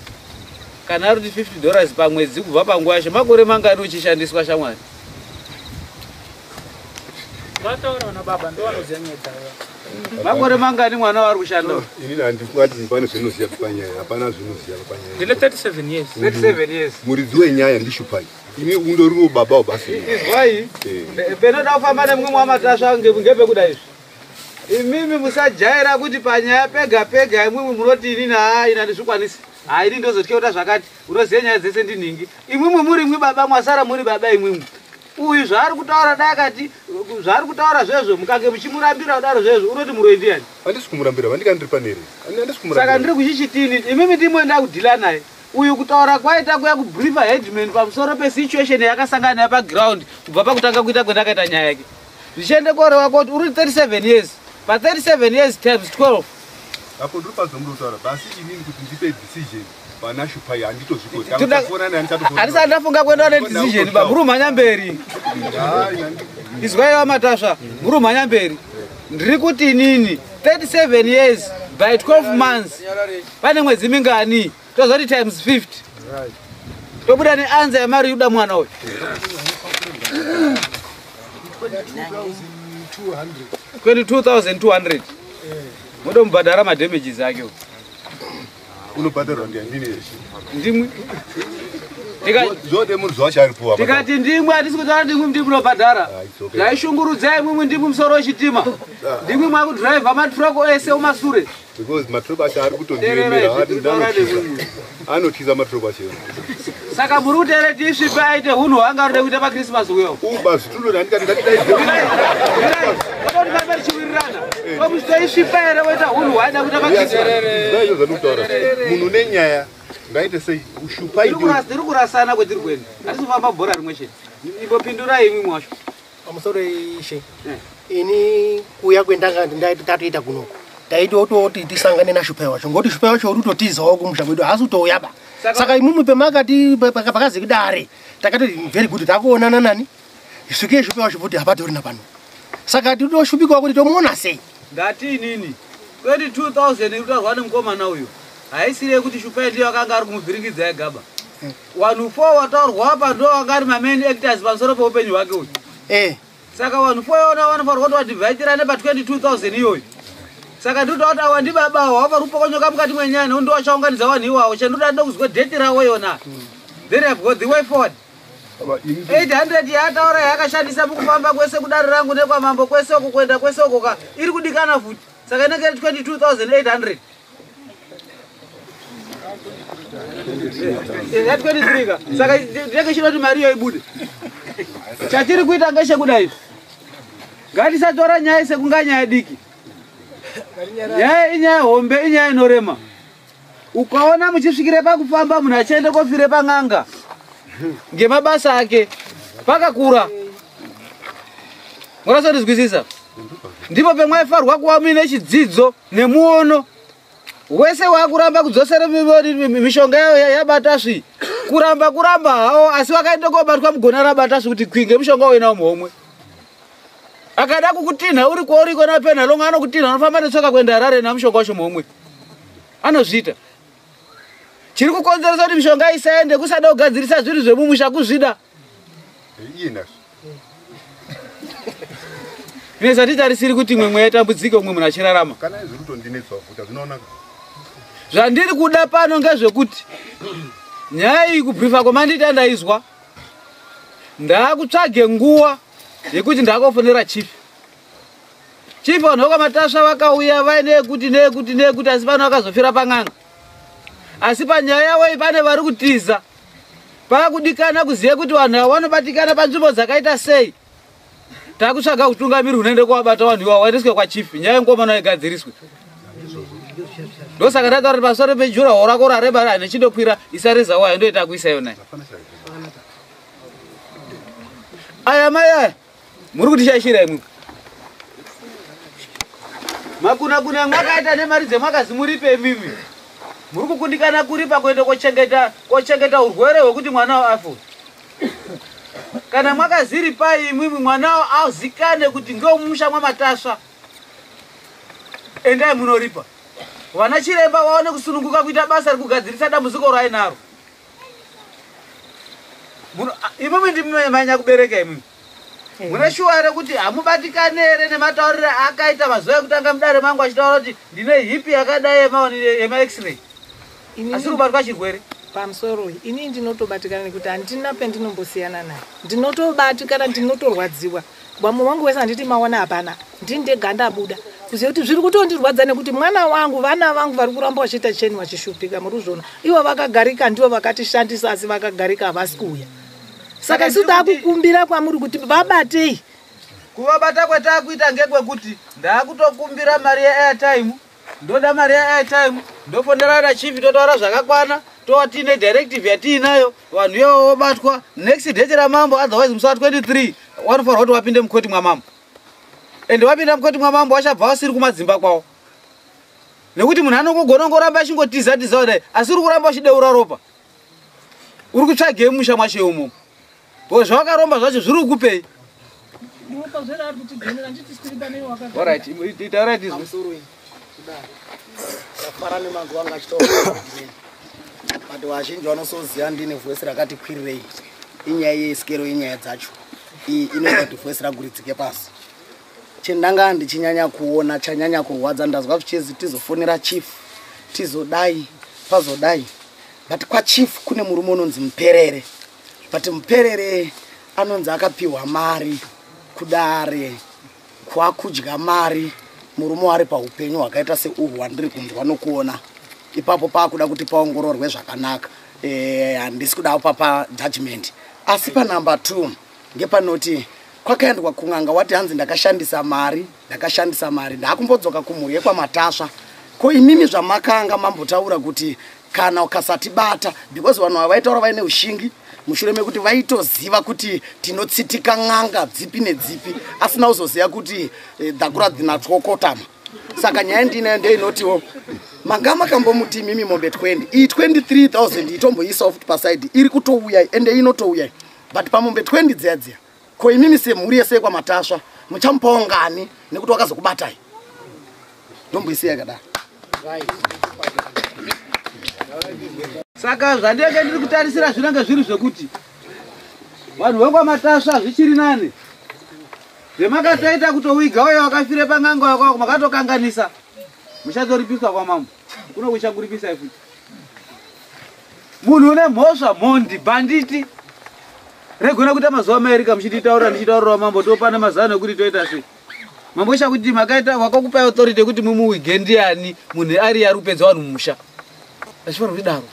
kana ari kuti $50 pamwedzi kubva panguva yacho, makore mangani uchishandiswa shamwari? Vataura vana baba ndo vanoziva nyaya dzavo. Makore mangani mwana wari kushanda? Inini handifungati pane zvinoziva panyaya, hapana zvinoziva panyaya. Ndine 37 years. 37 years. Muridzi wenyaya ndishupai. Ini undoriwo baba wabasi. Izwai, penoda kufamba nemumwe mwaMatasva ngepekuda izvi. Imimi musajaira kuti panyaya pega pega imwimwi munoti inini haa ini handizvikwanisi. Haa ini ndozotya kuita zvakati, unoziva nyaya dzese ndinhingi. Imwimwi muri imwi baba mwasara muri baba imwimwi. Uyu zvaari kutaura dai akati zvaari kutaura zvezvo mukange muchimurambira kudaro zvezvo unoti muroyi ndiani? Handisi kumurambira, vandika ndiri panere. Handisi kumurambira. Saka ndiri kuchichitini imimi ndimwe ndakudhila naye. Uyu kutaura kwaita kuya kubriefa headman pamusoro pesituation yakasangana nayo paground kubva pakutanga kuita kwendakaita nyaya yake. Zvichiende koreva kuti uri 37 years. Pa 37 years times 12. Apo ndiri pazvamuri kutaura, basi inini kuti ndipe decision pana Shupai handitozvikoti. Handisati ndafunga kuenda nedecision ba muri kumhanya mberi. Izwai vaMatasva, muri kumhanya mberi. Ndiri kuti inini 37 years by 12 months pane mwedzi mingani? Tozoti times 50. Tobuda neanza yemari yuda mwana uyu. 22,200. Mudomubhadhara madamages ake. Unobhadharwa ndiani? Ndimwi. Zvode munhu zvacho aripo apa. Tikati ndimwi, hatisi kutaura ndimwi ndimwi munobhadhara. It's okay. Zvaishungurudzai imwimwi ndimwi musoro wechitima. Ndimwi mwakudhiraivha matrako ese umasure. Because matroko acho ari kutondiremera, anotyisa matroko acho. Saka muri kuti here tisvipe aite hunhu hwaanga arikuda kuita paChristmas uyo? Uba zvitundoti handikati ngatidaidze. Toti tichiwirirana. Tomusvipa here woita hunhu hwaaida kuita paChristmas? Ndaizvo zvandikutaura. Munhu une nyaya ngaite sei ushupai. Tiri kurasana kwetiri kuenda. Hatisi kufamba bhora rimwe chete. Imbopindurai imwimwi wacho. Pamusoro ishe, ini kuuya kwendanga tatoita kunoko taitototi tisangane naShupai wacho, ngokuti Shupai wacho uri kutotizawo kumusha kwedu, haasi kutouya ba. Saka imwimwi pemakati pakazi kudare takatoti very good, takuonana nani svikei Shupai wacho futi hapatorina pano, saka titoshupikawo kuti tomuona sei. Ndati inini 22,000 iri kutaurwa nemukomana uyu haisiri yekuti Shupai ndiyo akanga ari kumuvhiringidza egaba. Vanhu 4 wataurwa apa ndo vanga ari mamain actors pamusoro peupenyu hwake uyu. Saka vanhu 4 iona vanofanirwa kuti vadhivhaitirane pa 22,000 iyoyo. Saka ndinoda kuti awa ndibaba awa vavari kupokonyoka mukati mwenyaya nekuti ndovachaunganidza vanhu iwawo. Chandinoda ndokuzwa dheti ravo yona. Then I've got the way forward. 800 yaataura yaakashandisa mukufamba kwese kudare rangu nekwamambo kwese uko kuenda kwese uko ka iri kudikana futi, saka inenge iri 22800. Ya 23 ka, saka tinenge chida kuti mari iyo ibude. Chatiri kuita ngechekudai, ngatisatora nyaya sekunga nyaya diki. Nyaya inyaya hombe, inyaya inorema. Ukaona muchisvikire pakufamba munhu achiende kofire pan'anga ngemabasa ake pakakura, murasondizwisisa. Ndipo pemwaifarwa kuva muine chidzidzo nemuono wese wakuramba kudzosera mishonga yayo yabata svi, kuramba kuramba hawo, asi wakaenda kobatwa mugona rabata svi kuti kwinge mushonga uinawo muhomwe. Akada kukutinha uri kwauri kona pena longa anokutinha, anofamba netsoka kuenda Harare namushonga wacho muhomwe. Anozviita. Chiri kukonzeresa kuti mishonga isaende kusada kugadzirisa zvinhu zvemumusha, kuzvida. Iye nazvo. Neza titarisiri kuti imwe mweya itambudzike umwe munhu achirarama. Kana izvi kutondinetsa futi zvinoonaka. Zvandiri kuda pano ngezvekuti nyaya iyi kubhrifa kwamandiita ndaizwa, ndakutsvage nguwa yekuti ndakofonera chief. Chief vanhu vekwaMatasva vakauya vaine yekuti neyekuti neyekuti, asi pano vakazofira pan'anga. Asi panyaya yavo iyi pane vari kutiza. Pakudikana kuziva kuti vanhu ava vanobatikana panzvimbo dzakaita sei. Takutsvaga utungamiri hunoende kuvabata vanhu ivavo vaendeswe kwachief, nyaya yengomano igadziriswe. Ndosaka ndataura kuti pamusoro pejuraho rako rareba nechindokwira isareza wayo ndoita kuisa yona. Aya mai aya muri kutishaishira imwe. Makuna kuna mwakaita nemari dzemwakazi muripe imimi. Muri kukundikana kuripa kuenda kochengeta urwere hwekuti mwana afe. Kana mwakaziripai imwimwi mwana azikane kuti ngewemumusha mwaMatasva, endai munoripa. Vana chiremba vaone kusununguka kuita basa rekugadzirisa dambudziko rainaro. Imwimwi ndimi manya kubereka imwimwi. Mune shuwa here kuti hamubatikane here nematauriro akaita mazuva ekutanga mudare mangu achitaura kuti ndine hipi yakadai yema-x-ray, asi kubatwa chirwere? Pamusoro ini ndinotobatikana nekuti handina pendinombosiyana naye, ndinotobatikana, ndinotorwadziwa. Vamwe vangu vese handiti maona hapana, ndini ndega ndabuda kuziva kuti zviri kutondirwadza nekuti mwana wangu, vana vangu vari kuramba vachiita cheni vachishupika, muri kuzviona. Ivo vakagarika ndivo vakatishandisa, asi vakagarika havasi kuuya. Saka isu takukumbira kwamuri kuti vabatei. Kuvabata kwatakuita ngekwekuti ndakutokumbira mari yeairtime, ndoda mari yeairtime, ndofonera na chief totaura zvakakwana, tova tiine directive yatiinayo, vanhu ivavo vobatwa next date ramambo, otherwise musi wa 23 vanofanirwa kuti vapinde mukoti mwamambo. Ende vapinda mukoti mwamambo vachabva vasiri kumadzimba kwavo, nekuti munhu anongogona kungoramba achingotiza tiza kudai, asi uri kuramba uchideura ropa. Uri kutsvagei mumusha mwacho imomo? Because zvawakaromba zvacho zviri kukupei? Alright, itaura tizwe. Ndafara nemanzwi anga achitaura, but vazhinji vanosoziva ndine voice rakati kwirirei. Inyaya yesikero yenyaya dzacho iyi inoita kuti voice raguridzike pasi. Chendanga ndichinyanya kuona chanyanya kurwadza, ndazwa zvichizi tizofonera chief, tizodai pazodai, but kwachief kune murume unonzi Muperere, but Muperere anonzi akapiwa mari kudare kwakudya mari. Murume wari paupenyu hwakaita seuhwu hwandiri kunzwa nokuona ipapo, paakuda kuti paongororwe zvakanaka. Handisi kuda papa judgment, asi panumber 2 ngepanoti kwakaendwa kun'anga, wati hanzi ndakashandisa mari, ndakashandisa mari, ndaakumbodzoka kumhuri yekwaMatasva. Ko imimi zvamakanga mambotaura kuti kana ukasatibata, because vanhu ava vaitaura vaine ushingi mushure mekuti vaitoziva kuti tinotsitika n'anga dzipi nedzipi, asina kuzoziva kuti dhakura dzinatyokotama. Saka nyaya ndinayo ndeinotiwo manga makambomuti imimi mombe 20, iyi 23,000 itomboisawo futi paside, iri kutouya ende inotouya, but pamombe 20 dziya dziya, ko imimi semhuri yese yekwaMatasva muchamupawo ngani nekuti wakazokubatai? Ndomboisiya yakadaro. Saka zvandinenge ndiri kutarisira zvinenge zviri zvekuti vanhu vekwaMatasva zvichiri nani zvemakatoita kutowiga uye wakafire pan'anga wako makatokanganisa, muchatoripiswa kwamambo kuno kuchakuripisai futi. Munhu une mhosva, mhondi, bhanditi. Regona kuita mazuva maerika muchititaura ndichitaurira mambo topana mazano ekuti toita sei. Mambo chakuti makaita wakakupai authority yekuti mumuwige ndiani munhu ari ari kupedza vanhu mumusha. Achifanira kudaro.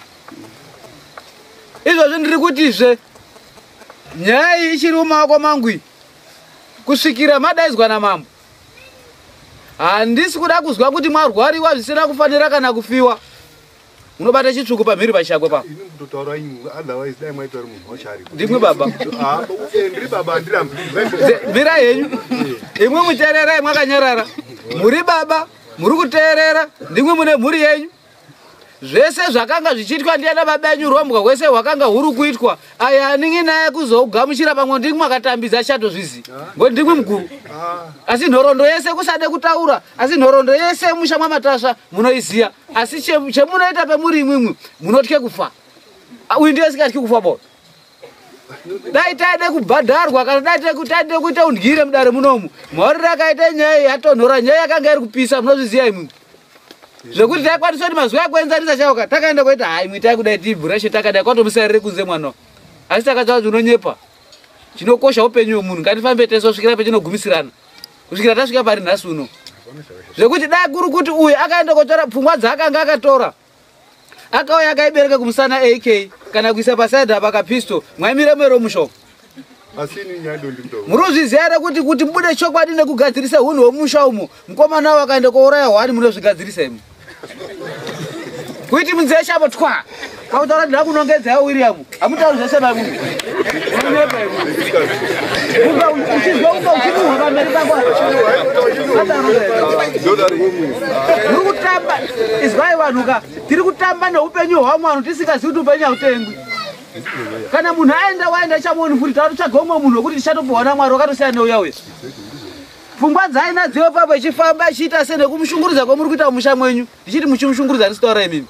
Izvozvo ndiri kutizve nyaya iyi ichiri mumaoko mangu iyi kusvikira madaidzwa namambo. Handisi kuda kuzwa kuti mwarwariwa zvisina kufanira kana kufiwa. Munobata chitsvuku pamhiri pachakwe pa. Ini kutotaura imwe otherwise dai mwaitaura munhu wacho aripo. Ndimwi baba. Ah, ndiri baba handirambi. Mirai henyu. Imwi muteererai mwakanyarara. Muri baba, muri kuteerera, ndimwi mune mhuri yenyu. Zvese zvakanga zvichiitwa ndiana baba enyu rombwa hwese hwakanga huri kuitwa. Aya anin'ina aya kuzogamuchira pamwe ndimwi mwakatambidza chatozvizi. Ngoti ndimwi mukuru. Asi nhoroondo yese kusade kutaura, asi nhoroondo yese musha mwamatasva munoiziya. Asi chemunoita pemuri imwimwi munotye kufa. Uyu ndiye asingatyi kufa bo. Dai taide kubhadharwa kana dai taide kuita undyire mudare munomu. Maorero akaita nyaya iyi yatonhora, nyaya yakanga iri kupisa munozviziya imwimwi. Zvekuti taikwanisa kuti mazuva ekuenzanisa chaiwo takaenda koita hai imwe taikudai tibhurashe takadai kwatomusarire kunze mwana. Asi takataura kuti unonyepa. Chinokosha upenyu hwemunhu ngatifambe tese kusvikira pechinogumisirana. Kusvikira tasvika pari nhasi uno. Zvekuti dai kuri kuti uyu akaenda kotora pfungwa dzaakanga akatora. Akauya akaibereka kumusana AK kana kuisa pasaidhi apa kapisto mwaimira mwero mushoko. Asi ini nyaya ndondimutaura. Muri kuzviziva here kuti mubude chokwadi nekugadzirisa hunhu hwemusha umo mukomana wavo akaenda kouraya hwani munozvigadzirisa imi. Kuiti munzee shapo twa. Kwakutaura kuti ndakunongedza ya William. Hamutauri zvese mai munhu. Unonyepa imi. Unga uchizwa unga uchinuhwa pamberi pako. Muri kutamba izwai vanhu ka tiri kutamba neupenyu hwamwe vanhu tisingazivi kuti upenyu hautengwi. Kana munhu aenda waenda chamuoni futi takutsvaga umwe munhu wekuti tichatopuhwa naMwari wakatosiyana neuya uya. Pfungwa dzaainadzo ipapo ichifamba ichiita se nekumushungurudza kwamuri kuita mumusha mwenyu ndichiti muchimushungurudza ndisitaura imimi.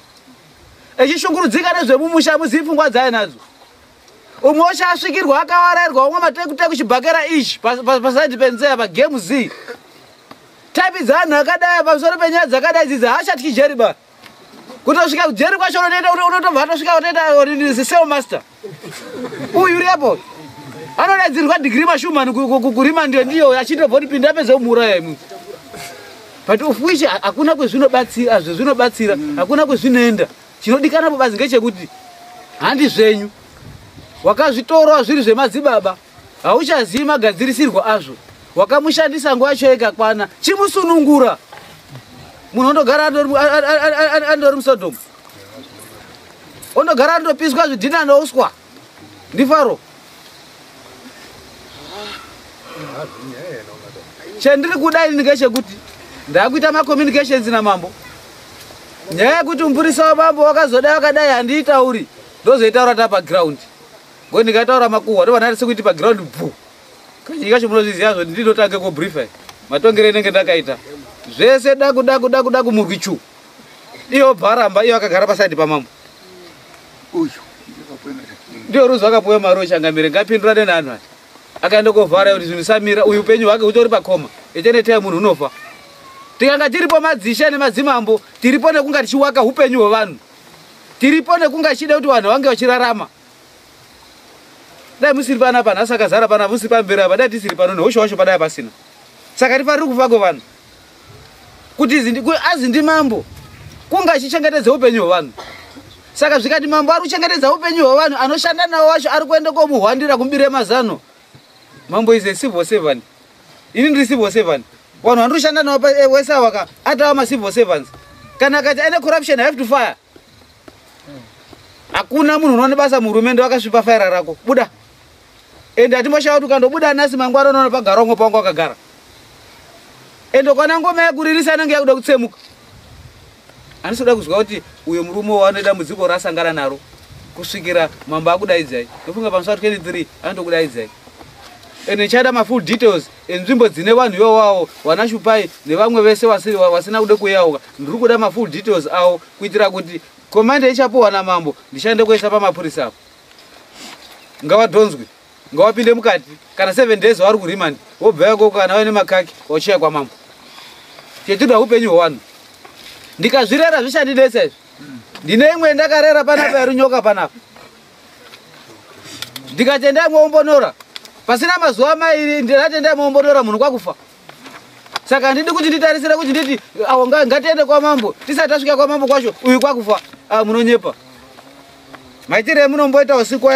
Echishungurudzika nezvemumusha muzivi pfungwa dzaainadzo. Umwe uchasvikirwa akawarairwa umwe matekuteku chibhakera ichi pasaidi penzeya pagame Z. Type dzevanhu akadai pamusoro penyaya dzakadai dzidzi haachatyi jeri ba. Kutosvika kujeri kwacho unotoenda unotobva atosvika unotoenda cell master. Uyu uri apo. Anodaidzirwa degree mashumani kurima ndiyo ndiyo achitobva kuti pinda apedze kumuuraya imwe. But of which hakuna kwezvinobatsira, zvezvinobatsira, hakuna kwezvinoenda. Chinodikana pabazi ngechekuti handi zvenyu. Wakazvitora zviri zvemadzibaba. Hauchazivi magadzirisirwo azvo. Wakamushandisa nguva yacho ikakwana. Chimusunungura. Munhu ondogara andori muSodom. Ondogara andopiswa zvidhina nouswa. Ndifaro. Chandiri kuda ini ngechekuti ndakuita macommunications namambo. Nyaya yekuti mupurisa wamambo wakazodai wakadai handiitauri. Ndozoitaura tapa ground. Ngo ndikataura makuhwa ndobva ndati sekuti pa ground bvu. Kazhinji kacho munozviziva zvo ndinotange ko briefer. Matongero enenge ndakaita. Zvese daku daku daku daku murwi chu. Iyo bvaramba iyo akagara paside pamambo. Uyu. Ndiyo ruzi akapuwe mari uchangamire ngapindurane neanhu aya. Akaenda kovhara kuti zvinhu samira uyu upenyu hwake hutori pakoma. Echenetei munhu unofa. Tikanga tiripo madzishe nemadzimambo tiripo nekunga tichiwaka upenyu hwevanhu. Tiripo nekunga tichida kuti vanhu vange vachirarama. Dai musiri panapa nhasi akazara panapa musiri pamberi apa dai tisiri pano neushe wacho padai pasina. Saka tifariri kufa kwevanhu. Kuti azi ndimambo kunga achichengetedza upenyu hwevanhu. Saka zvikati mambo ari kuchengetedza upenyu hwevanhu anoshanda nawo wacho ari kuenda komuhwandira kumubire mazano. Mambo is a civil servant. Ini ndiri civil servant. Vanhu vandiri kushanda navo wese ava ka atava ma civil servants. Kana akati aine corruption I have to fire. Hakuna munhu unoona basa muhurumende wakasvipa faira rako. Buda. Ende hatimboshaya kuti ukandobuda nhasi mangwana unoona pagara umwe pawanga wakagara. Ende ukaona ngoma yakuririsa inenge yakuda kutsemuka. Handisi kuda kuzwa kuti uyo murume wane dambudziko raasangana naro kusvikira mambo akudaidzai. Ndofunga pamusi wa 23 anotokudaidzai. Ende ndichaida mafull details enzvimbo dzine vanhu iwawawo vana Shupai nevamwe vese vasina kuda kuyauka. Ndiri kuda mafull details avo kuitira kuti command ichapuhwa namambo ndichaenda kuisa pamapurisa apo. Ngavadhonzwe, ngavapinde mukati kana 7 days vari kuremand vobva ikoko kana vaine makaki vachiuya kwamambo. Chetinoda upenyu hwevanhu. Ndikazvirera zvichandinetsa izvi. Ndine imwe ndakarera panapa yarunyoka panapa. Ndikatendai mwombonora pasina mazuva mairi, ndatendai mwombonora munhu kwakufa. Saka handidi kuti nditarisire kuti nditi awo ngatiende kwamambo, tisati tasvika kwamambo kwacho uyu kwakufa. Munonyepa. Maitire munomboita usiku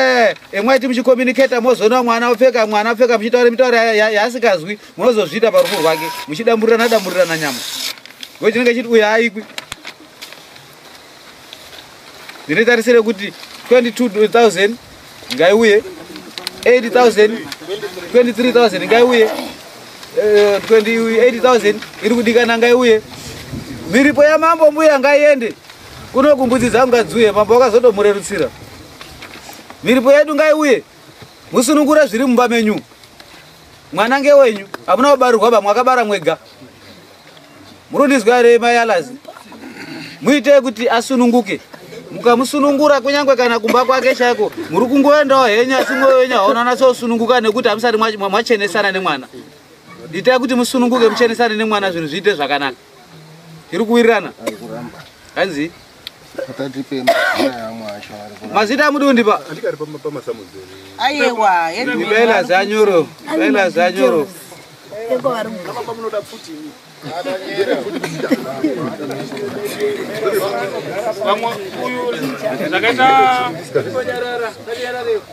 emwaiti muchicommunicata, mozoona mwana opfeka, mwana opfeka, muchitaura mitauro yaasikazwi, munozozviita parufu rwake muchidamburirana damburirana nyama. Ngo chinenge chiti uyu haaikwi. Ndinotarisire kuti 22,000 ngaiuye, 80,000, 23,000 ngaiuye, 28,000 iri kudikana ngaiuye. Miripo yamambo mbuya ngaiende kuno kumbudzi dzangu ngadziuye, mambo wakazotomurerutsira. Miripo yedu ngaiuye, musunungure zviri mumba menyu. Mwana ngewenyu, hamuna kubarirwa ba, mwakabara mwega. Murundizwa here mayalazi? Muite kuti asununguke. Mukamusunungura kunyangwe kana kumba kwake chaiko, muri kungoendawo henyu, asi mwoyo wenyu hauna natsosununguka nekuti hamusati mwachenesana nemwana. Itai kuti musununguke, muchenesane nemwana, zvinhu zviite zvakanaka. Tiri kuwirirana? Hanzi? Mazita amudi kundipa? Andikari pamasamudzeri. Aiwa, Ibaila zanyoro, ibaila zanyoro. Vamwe uyu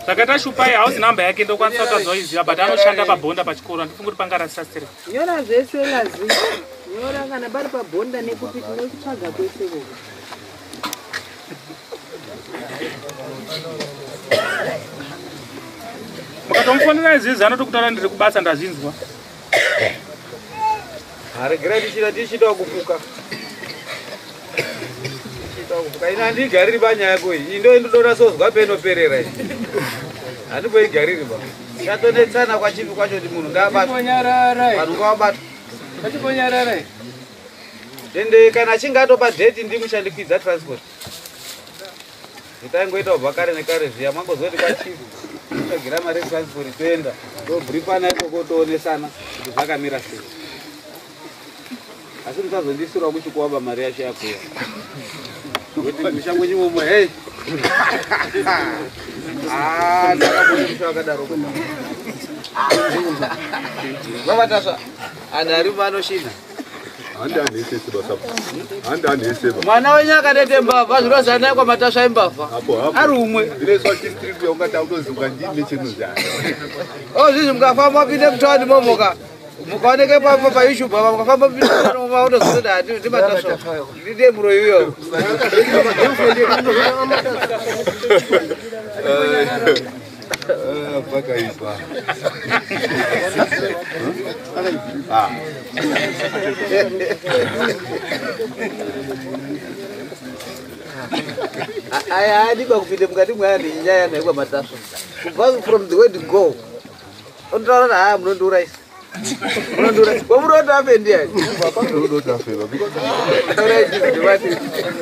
zvakaita Shupai hauzi namba yake ndokwanisa kutazoiziva, but anoshanda pabhonda pachikoro, handifungi kuti pangarasisa stere. Nyora zvese lazi. Nyora kana pari pabhonda nekuti tinotsvaga kwese koko. Mukatomufonera izvizvi anotokutaura ndiri kubasa ndazvinzwa. Aregerai tichida kufuka. Tichida kufuka. Ina handigariri panyaya yako iyi. Iyi ndo indoda sozwa penoperera iyi. Handimboigariri ba. Chatonetsana kwachipi kwacho kuti munhu ngaabatwe. Vanhu ngavabatwe. Ende kana achinge atopa date ndimuchandikwidza transport. Zitaingoita kubva kare nekare zviya mangozoti kwachifu. Tsvagira mari transport toenda. Tobripana ikoko toonesana kuti zvakamira sei. Asi musazondisirawo kuchikuwaba mari yacho yakuya. Kuti mushango chimomo hey. Ndakabona musha wakadaro. Vavatasva. Anhu ari panoshina. Handi anheseba. Mwana wenyu akadete mbavha, zvinozanai kwamatasva imbavha. Apo apo. Ari umwe. Ndinoiswa district yaungati autoziuka ndini nechinhu. Zvizvi mukafamba mapinde mutaundi momoka. Mukaoneke paYouTube apa mukafamba mapinde mutaundi mautozoti handi ndimatasva. Ndiye muroyi uyo. Pakaipa. Aya adiba kupinde mukati mweanhu inyaya naikwa matasva. Kubva from the word go. Unotaura kuti haa munondiurayisa. Munondiurayisa. Wamunoti afe ndiani?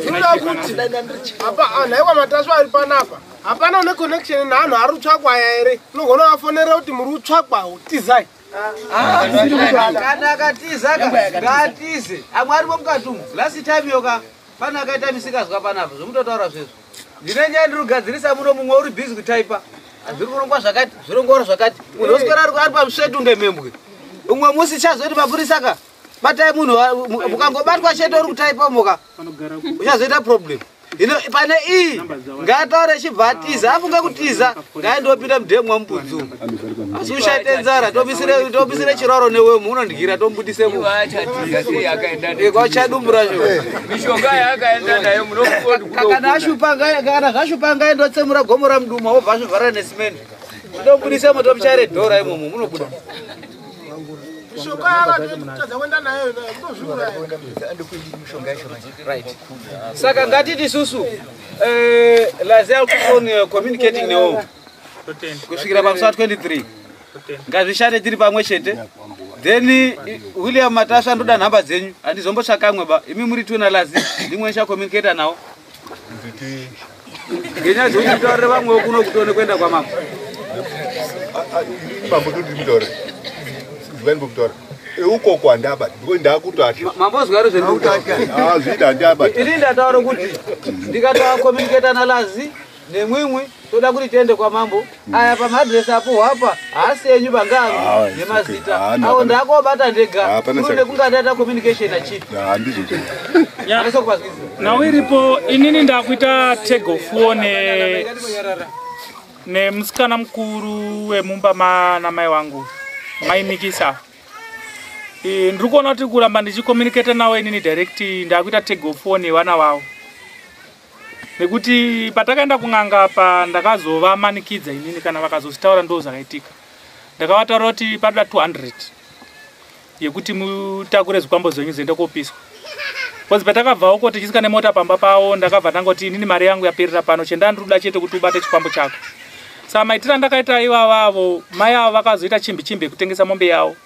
Zvinoda kuti apa anhu aiwa matasva ari panapa hapana une connection neanhu ari kutsvakwa aya here? Unogona vafonera kuti muri kutsvakwa, tizai. Kana akatiza ngaatize. Amwe arimo mukati umu. Last time yoka pane akaita misikazwa panapa zvomutotaura zvezvo. Ndine nyaya ndiri kugadzirisa muno, mumwe uri busy kutaipa. Zviri kurongwa zvakati, zvirongwa zvakati. Munhu oswera ari pamusvetu ngemhembwe. Umwe musi chazoti mapurisa ka batai munhu mukangobatwa chete uri kutaipa muka uchazoita problem. Hino pane iyi ngaataure chibva atiza, afunga kutiza ngaendopinda mudhemu mwamupudzi umu. Asi uchaite nzara, tomisire chiraro newemu unondyira tomubudisemo. Kwachadumbura racho. Mishonga yaakaenda nayo munokuona. Kana zvashupa ngaendotsemura gomo ramuduma wobva azvivhara nesimende. Tomubudisemo tomuchaire dhora imomo munobuda. Mishonga yakatadza kuenda nayo kutozviuraya. Right. Saka ngatiti isusu Lazia keep on communicating newo kusvikira pamusi wa 23. Ngazvishande tiri pamwe chete. Then William Matasva ndoda nhamba dzenyu, handizombotsvakamwe ba. Imi muri two naLazi, ndimwe ndichacommunicata nawo. Ngenyaya dzekuti nditaurire vamwewo kuno kutione kuenda kwamambo. Mambo toti mutaure. Zivani mutaure. Ukoko handabati because ndakutoatya. Mambozwa here zvendikutaura? Zvida handabati. Ini ndataura kuti ndikatoacommunicata naLazi Nemwimwi toda kuti tiende kwamambo. Aya pamaadresi apo hapa haasi enyu bangangu nemazita. Awo ndakobata ndega. Kuri kunga ndaita communication na chief. Ndizvo. Nhau iripo inini ndakuita tag of war nemusikana mukuru wemumba namai wangu mai Nikisa. Ndiri kuona kuti kuramba ndichicommunicata nawo inini direct ndakuita tag of war nevana vavo. Nekuti patakaenda kun'anga apa ndakazovamanikidza inini kana vakazozvitaura ndo zvakaitika. Ndakavataura kuti panoda 200 yekuti mutakure zvikwambo zvenyu zviende kopiswa. Because patakabva uko tichisvika nemota pamba pavo ndakabva ndangoti inini mari yangu yaperera pano chendandiri kuda chete kuti ubate chikwambo chako. Saka maitiro andakaita ivavavo mai avo vakazoita chimbi chimbi yekutengesa mombe yavo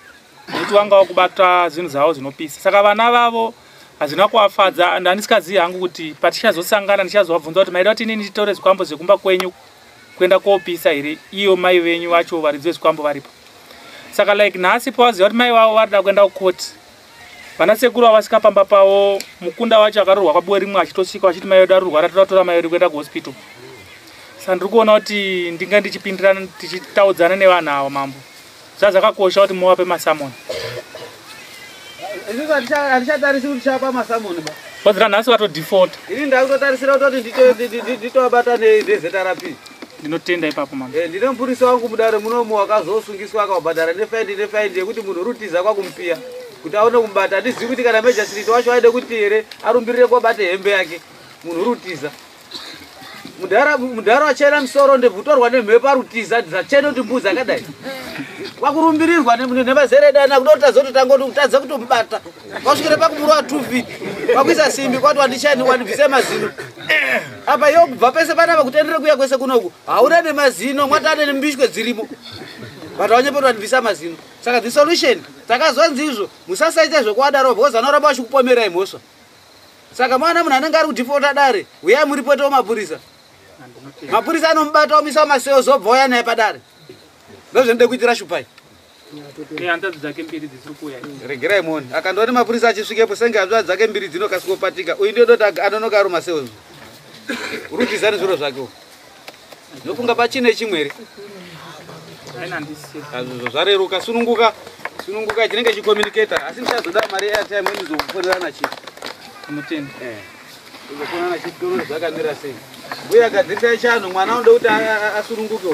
nekuti vanga vakubata zvinhu zvavo zvinopisa. Saka vana vavo hazvina kuvafadza and handisikazivi hangu kuti patichazosangana ndichazovabvunza kuti maida kuti inini nditore zvikwambo zvekumba kwenyu kuenda kopisa here iyo mai venyu vacho varidzi vezvikwambo varipo. Saka like nhasi pavaziva kuti mai vavo varida kuenda kukoti vana sekuru avasvika pamba pavo mukunda wacho akarohwa kwabuwe rimwe achitosvika vachiti mai vedu arurwara toda kutora mai vedu kuenda kuhospital. Saka ndiri kuona kuti ndinga ndichipindirana tichitaudzana nevanhu ava mambo. Zvazvakakosha kuti muvape masamoni. Isusu hatichatarisi kuti tichapa masamoni ba. Wadzira nhasi vatodefault. Ini ndakutotarisira kutoti nditovabata nezeta rapi. Ndinotenda ipapo mambo. Ndine mupurisa wangu mudare munomu wakazosungiswa akabhadhara nefaindi yekuti munhu urutiza kwakumupiya kuti aone kumubata. Handizivi kuti kana magistrate wacho aide kuti here arumbirire kobate hembe yake munhu urutiza. Mudhara wachena musoro ndebvutorwa nemhepo arutiza dzachena kuti mbudzi akadai. Wakurumbirirwa nemazere dana kuda kuti tazototanga kutomubata. Wasvikire pakumurova 2 feet. Wakuisa simbi kwati wandichani wandibvise mazino. Apa iyo kubva pese panapa kutendere kuya kwese kunoku. Hauna nemazino mwatane nembishwe dzirimo. Vanhu vanyepa wandibvisa mazino. Saka the solution takazonzi izvo musasaita zvekuwadaro because vanoramba vachikupomerai mhosva. Saka mwana munhu anenge ari kudefaulta dare uyai muripotewo mapurisa. Mapurisa anomubata omisa maseyo zobva uya naye padare. Ndozvinoda kuitira Shupai. Hanzvadzi dzake mbiri dzisiri kuuya. Regerai muone. Akandoona mapurisa achisvikepo senge hanzvadzi dzake mbiri dzinokasika kupatika. Uyu ndiye ndoti anonoka ari maseyo. Urutiza nezviro zvake. Ndofunga pachine chimwe here? Azvo zvareruka sununguka. Sununguka chinenge chicommunicator asi ndichazoda mari airtime ndizokufonerana chii. Ndinotenda. Ndizofonana chii toona zvakamira sei. Uye agadzirisai chano mwana unoda kuti asununguke.